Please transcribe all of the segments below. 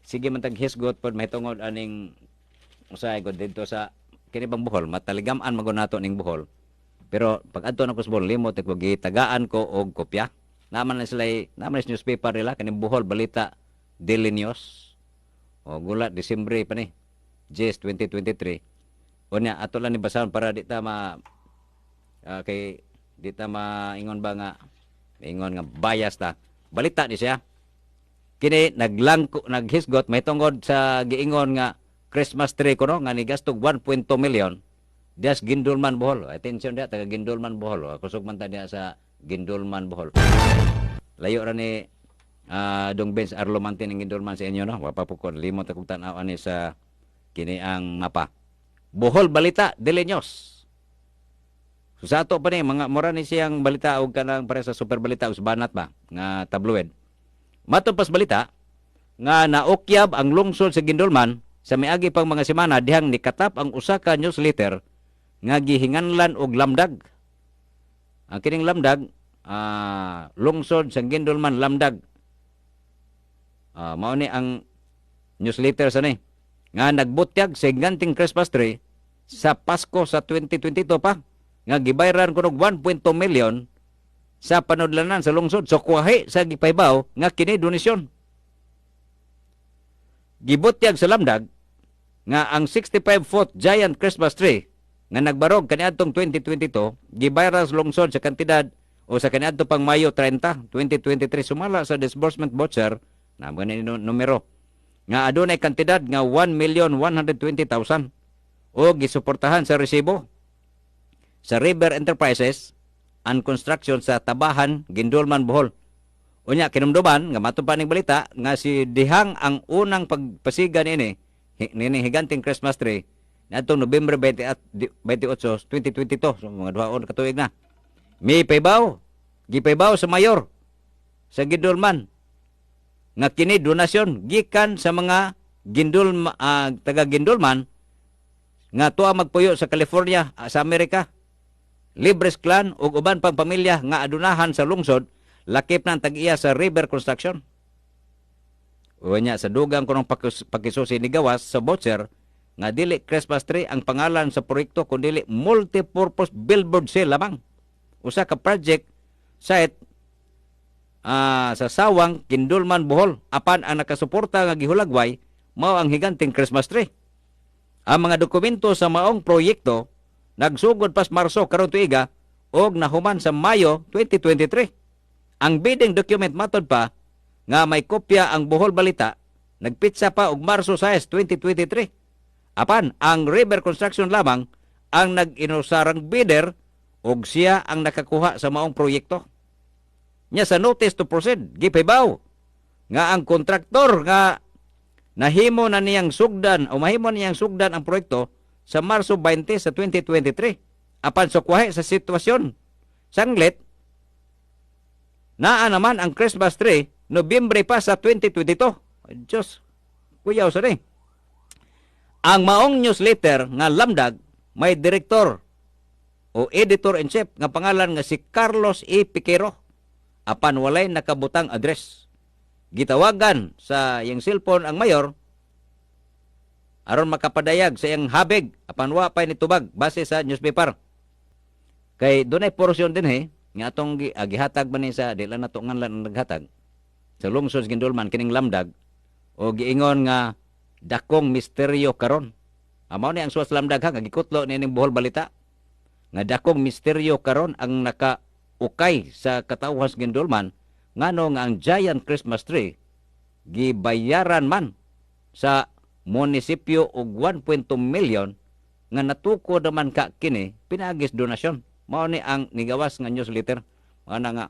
Sige man tag hisgot pod mahitungod aning usahay gud didto sa kini bang Bohol, mataligam-an man gud nato ning Bohol. Pero pag adto nako sa Bohol, limot ko, gitagaan ko og kopya. Naman na sila, naman na newspaper nila kaning Bohol Balita Daily News. O gula Disyembre pa ni 10 2023. Unya ato lang ni basahon para di ta ma kay di ta maingon ba nga ingon nga bias ta. Balita ni siya. Kini naglangko naghisgot mahitungod sa giingon nga Christmas tree kuno nga nigastog 1.2 million dias Guindulman, Bohol. Attention dia taga Guindulman, Bohol. Kusog man ta diha sa Guindulman, Bohol. Layo ra ni Dong Benz Arlo Mantin ng Guindulman sa inyo, no. Wa pa po ko limot akong tan-aw ani sa kini ang mapa. Bohol Balita Daily News. So sa ato pa ni mga mura ni siyang balita og kanang pare sa Super Balita og sa Banat ba nga tabloid. Matod pas balita nga naukyab ang lungsod sa Guindulman sa miagi pang mga semana dihang nikatap ang usa ka newsletter nga gihinganlan og Lamdag. Ang kining Lamdag, lungsod sa Guindulman Lamdag. Mao ni ang newsletter sa ni nga nagbutyag sa higanting Christmas tree sa Pasko sa 2022 pa nga gibayran kuno 1.2 million sa panudlanan sa lungsod. So kuwahi sa gipahibaw nga kini donasyon. Gibutyag sa Lamdag nga ang 65-foot giant Christmas tree nga nagbarog kaniadtong 2022 gibayran sa lungsod sa kantidad o sa kaniadto pang Mayo 30, 2023 sumala sa disbursement voucher na mga ni numero nga adunay kantidad nga 1,120,000 o gisuportahan sa resibo sa River Enterprises and Construction sa Tabahan, Guindulman, Bohol. Unya kinumduman nga matod pa ning balita nga si dihang ang unang pagpasiga niini nining higanting Christmas tree niadtong Nobyembre 20 at 28, 2022, so mga 2 ka tuig na. Mi paybaw, gipaybaw sa mayor sa Guindulman nga kini donasyon gikan sa mga Gindul taga Guindulman nga tuwa magpuyo sa California, sa Amerika. Libres clan ug uban pang pamilya nga adunahan sa lungsod, lakip ng tag-iya sa River Construction. Unya sa dugang kunong pakisusi ni gawas sa voucher nga dili Christmas tree ang pangalan sa proyekto kundi multi-purpose billboard sale lamang. Usa ka project site sa Sawang, Guindulman, Bohol. Apan ang nakasuporta nga gihulagway mao ang higanting Christmas tree. Ang mga dokumento sa maong proyekto nagsugod pas Marso karon tuiga og nahuman sa Mayo 2023. Ang bidding document, matod pa nga may kopya ang Bohol Balita, nagpitsa pa og Marso 6, 2023. Apan ang River Construction lamang ang nag-inusarang bidder og siya ang nakakuha sa maong proyekto. Nya sa notice to proceed, gipahibaw nga ang kontraktor nga nahimo na niyang sugdan o mahimo niyang sugdan ang proyekto sa Marso 20 sa 2023. Apan sukwahi sa sitwasyon sanglit, naa naman ang Christmas tree Nobyembre pa sa 2022. Ay, Diyos, kuyaw sa ni. Ang maong newsletter nga Lamdag may direktor o editor-in-chief nga pangalan nga si Carlos E. Piquero, apan walay nakabutang address. Gitawagan sa iyang cellphone ang mayor aron makapadayag sa iyang habig, apan wa pay nitubag base sa newspaper. Kay dunay porsyon din he nga atong gihatag man ni sa di lang nato nganlan ang naghatag sa lungsod sa Guindulman kining Lamdag o giingon nga dakong misteryo karon. Amo ni ang suwas Lamdag ha nga gikutlo nining Bohol Balita nga dakong misteryo karon ang nakaukay sa katawhan sa Guindulman ngano nga ang giant Christmas tree gibayaran man sa munisipyo og 1.2 million nga natukod naman ka kini pinaagis donasyon. Mao ni ang nigawas nga newsletter. Mao na nga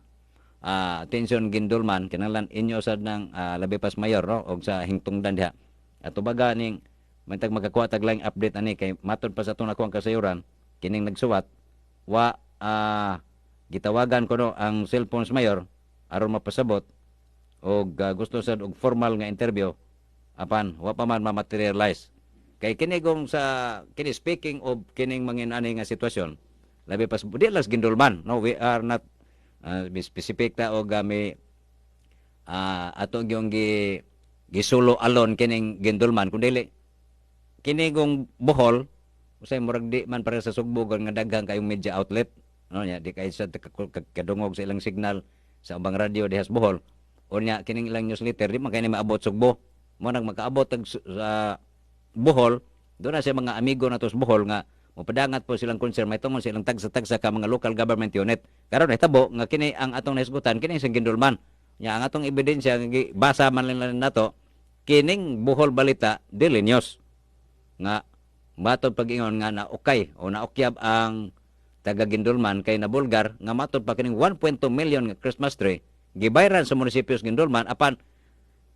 atensyon Guindulman, kinahanglan inyo sad ng labi pas mayor, no, og sa hingtungdan diha. Ato baga ning mantag makakuha tag laing update ani kay matod pa sa atong nakuha ang kasayuran kining nagsuwat wa gitawagan ko no ang cellphone sa mayor aron mapasabot og gusto sad og formal nga interview, apan wa pa man ma-materialize. Kay kini gong sa kini, speaking of kining mangin ani nga sitwasyon, labi pas di lang sa Guindulman, no, we are not be specific ta og may ato gyung gi Gisulo alon kining Guindulman. Kung dili kini kung Bohol, usay murag di man para sa Sugbo nga daghan kayong media outlet, no? Nya di kay sa kadungog sa ilang signal sa ubang radyo diha sa Bohol. Unya kining ilang newsletter di man kay ni maabot Sugbo. Mo nang makaabot sa Bohol, doon na siya mga amigo nato sa Bohol nga mopadangat po silang concern may tungod sa ilang tagsa-tagsa ka mga local government unit. Karon nahitabo nga kini ang atong nahisgutan, kini sa Guindulman. Nya ang atong ebidensya nga basa man lang nato kining Bohol Balita Daily News nga matod pag-ingon nga na okay o naukyab ang taga Guindulman kay na bulgar nga matod pa kining 1.2 million nga Christmas tree gibayran sa munisipyo sa Guindulman, apan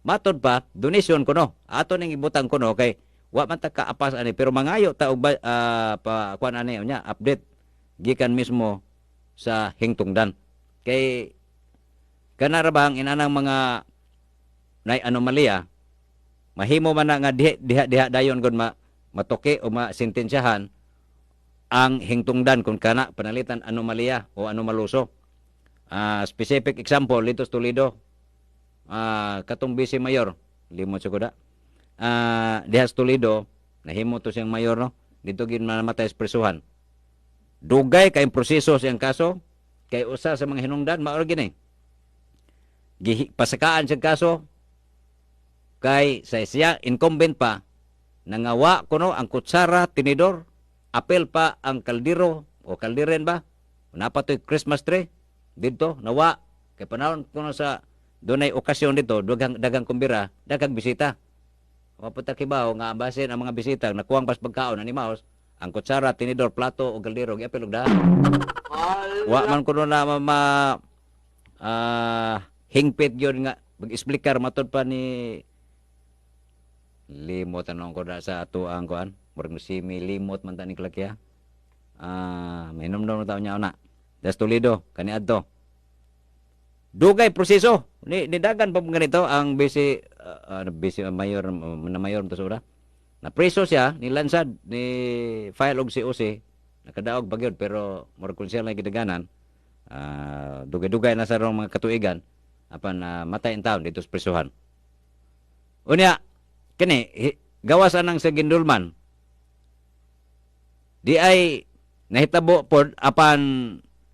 matod pa donation kuno. Ato ning ibutang kuno kay wa man ta kaapas ani, pero mangayo ta og pa kuan ani nya update gikan mismo sa hingtungdan kay kana ra bang inanang mga nay anomalya, mahimo man na nga diha diha, diha dayon gud ma matuki o masentensyahan ang hingtungdan kung kana panalitan anomalya o anomaloso. Specific example dito sa Toledo, katong vice mayor, limot sa kuda. Diha sa Toledo, nahimo to siyang mayor, no? Dito gid namatay sa presuhan. Dugay kay proseso siyang kaso kay usa sa mga hinungdan mao gini. Pasakaan siyang kaso kay sa siya incumbent pa, nangawa kuno ang kutsara, tinidor, apel pa ang kaldero o kaldiren ba, napatoy Christmas tree didto nawa kay panahon kuno sa dunay okasyon dito, daghang daghang kumbira, daghang bisita. Mapunta kibaw nga basin ang mga bisita nakuwang pas pagkaon animaos ang kutsara, tinidor, plato o kaldero giapil og daan. Wa man kuno na ma hingpit gyud nga mag-explicar matod pa ni, limot anong ko na sa ato ang kuan, murag simi limot man ta ni klakya. May nom taon niya una Das Toledo kaniadto. Dugay proseso ni nidagan pa ganito ang vice vice mayor na mayor to sa na preso siya, nilansad ni file og COC, nakadaog pa gyud, pero murag kung siya lang gidaganan, dugay-dugay na sa rong mga katuigan apan matay in town dito sa presuhan. Unya kini gawas anang sa Guindulman, di ay nahitabo pod apan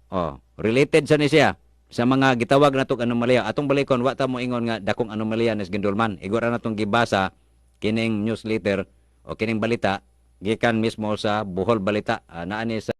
oh related sa ni siya sa mga gitawag natong anomalya. Atong balikon, wa ta mo ingon nga dakong anomalya ni sa Guindulman. Igora natong gibasa kining newsletter o kining balita gikan mismo sa Bohol Balita. Naa ni sa